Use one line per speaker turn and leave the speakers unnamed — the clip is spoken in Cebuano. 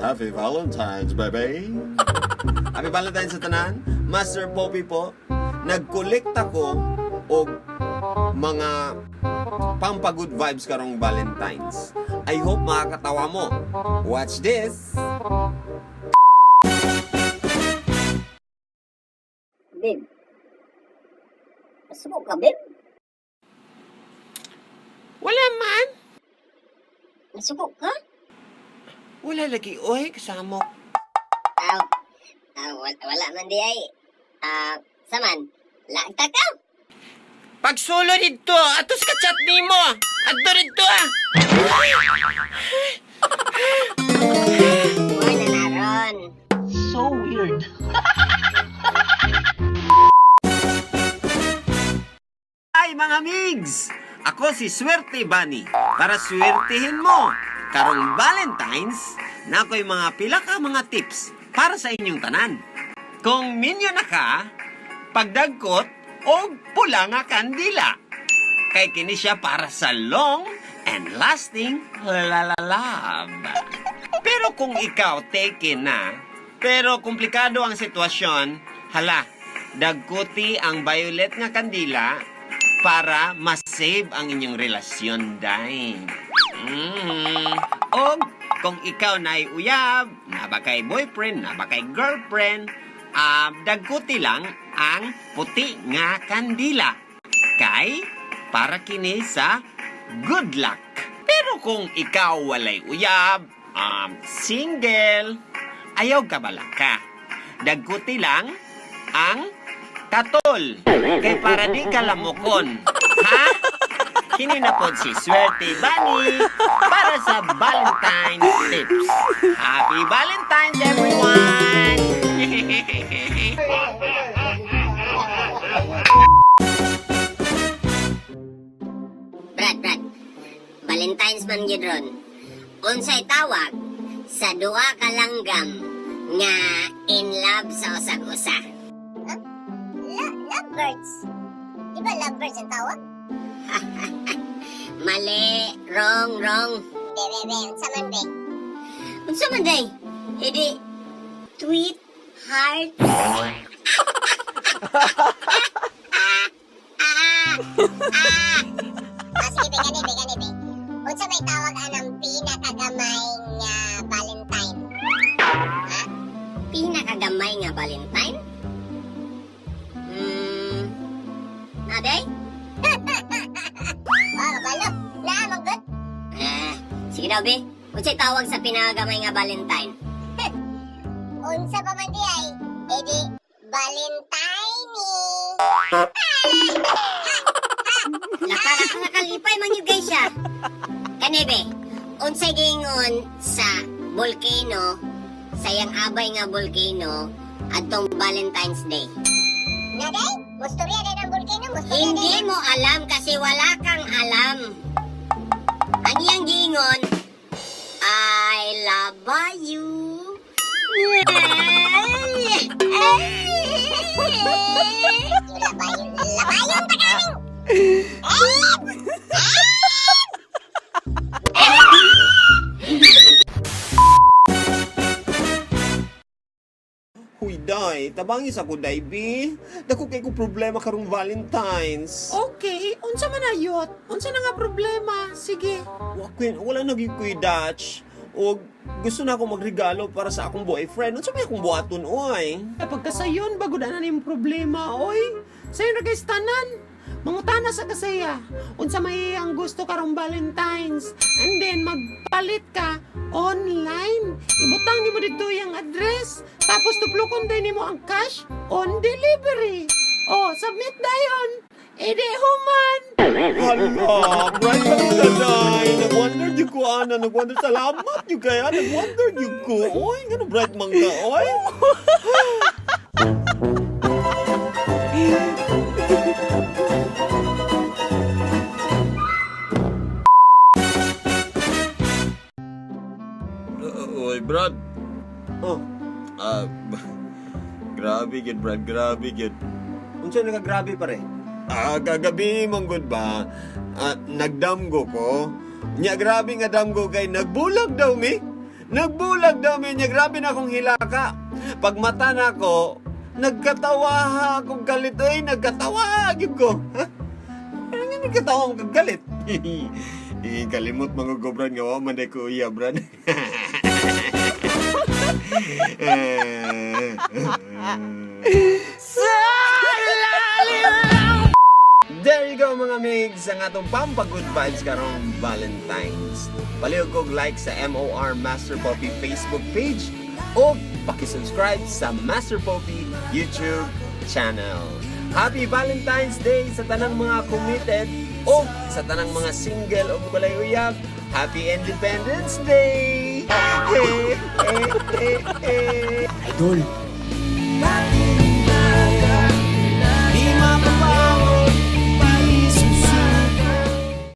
Happy Valentine's, baby! Happy Valentine's sa tanan. Master Poppy po, nagkolekta ko og mga pampagood vibes karong Valentine's. I hope makakatawa mo. Watch this!
Babe. Nasuko ka, babe?
Wala man.
Nasuko ka?
Wala lagi, oy, kasamok.
Aw, ah, wala, wala man di ay. Ah, saman, lagta ka.
Pagsulo dito, atos ka chat nimo. Adto dito ah.
Uy, na naron.
So weird.
Ay mga migs! Ako si Swerte Bunny para swertihin mo. Karong Valentine's, na ako'y mga pila ka mga tips para sa inyong tanan. Kung minyo na ka, pagdagkot og pula nga kandila. Kay kini siya para sa long and lasting la la love. Pero kung ikaw taken na, pero komplikado ang sitwasyon, hala, dagkuti ang violet nga kandila para masave ang inyong relasyon, day. Og kung ikaw na uyab, na ba kay boyfriend, na ba kay girlfriend, dagkuti lang ang puti nga kandila. Kay para kini sa good luck. Pero kung ikaw walay uyab, single, ayaw ka balaka. Dagkuti lang ang katol. Kay para di ka lamukon. Ha? Kini na pod si Swerte Bunny para sa Valentine's Tips. Happy Valentine's, everyone!
Brad, Brad. Valentine's man gyud ron. Unsay tawag sa duha ka langgam nga in love sa usag-usa? Huh? Lovebirds. Di ba lovebirds ang tawag? Mali, wrong, wrong. Be, be, be, unsa man be? Unsa man day? Hindi tweet hearts. Ah, sige, be, gani, be, gani, be. Unsa may tawag anang pinakagamay nga Valentine? Ha? Pinakagamay nga Valentine? Naday? Wah, kabalo. Naa, manggut. Eh, sige daw, be. Unsay tawag sa pinakagamay nga Valentine? Unsa pa man di ay? Edi, Valentine. Laka, laka, laka, lipay man yun guys siya. Kanebe, unsay giingon sa volcano, sa iyang abay nga volcano, atong Valentine's Day. Naday, mustorya din ang volcano, mustorya. Hindi mo alam kasi wala kang alam. Ang iyang giingon, I love you. Labayon, labayon ta kaning.
Huy, day, tabangis ako, day, bi. Dako kay ko problema karong Valentine's.
Okay, unsa man ayot? Unsa na nga problema? Sige.
Wa queen, wala na gyud ko'y Dutch. O gusto na ako magregalo para sa akong boyfriend. Unsa may akong buhaton, oy?
Pagkasayon, bago na na yung problema, oy. Sayo na guys, tanan. Mangutana sa kasaya. Unsa may ang gusto karong Valentine's. And then, magpalit ka online. Ibutang nimo dito yung address. Tapos tuplokon din nimo ang cash on delivery. Oh, submit dayon. Ede human.
Hala, bright pa ka, day. Nag-wonder di ko, ana. Nag-wonder. Salamat yun kaya. Nag-wonder di ko. Oy, ngano bright man ka, oy. Oy, Brad.
Oh,
Ah, grabe gid, Brad. Grabe gid.
unsa nagagrabe pare?
Ah, kagabi manggod ba? Ah, nagdamgo ko. Nya grabe nga damgo kay nagbulag daw mi. Nagbulag daw mi niya, grabe na akong hilaka. Pag mata na ako, nagkatawa akong galit ay, nagkatawa gyud ko. Ha? Ano nga nagkatawa akong kagalit? Eh, kalimot mga gobran nga wa man day ko iya, brad. There you go, mga migs, ang atong pampa-good vibes karong Valentine's. Palihog og like sa MOR Master Poppy Facebook page o paki-subscribe sa Master Poppy YouTube channel. Happy Valentine's Day sa tanang mga committed o sa tanang mga single o walay uyab. Happy Independence Day! Hey, hey, hey, hey.
Idol.
Bakit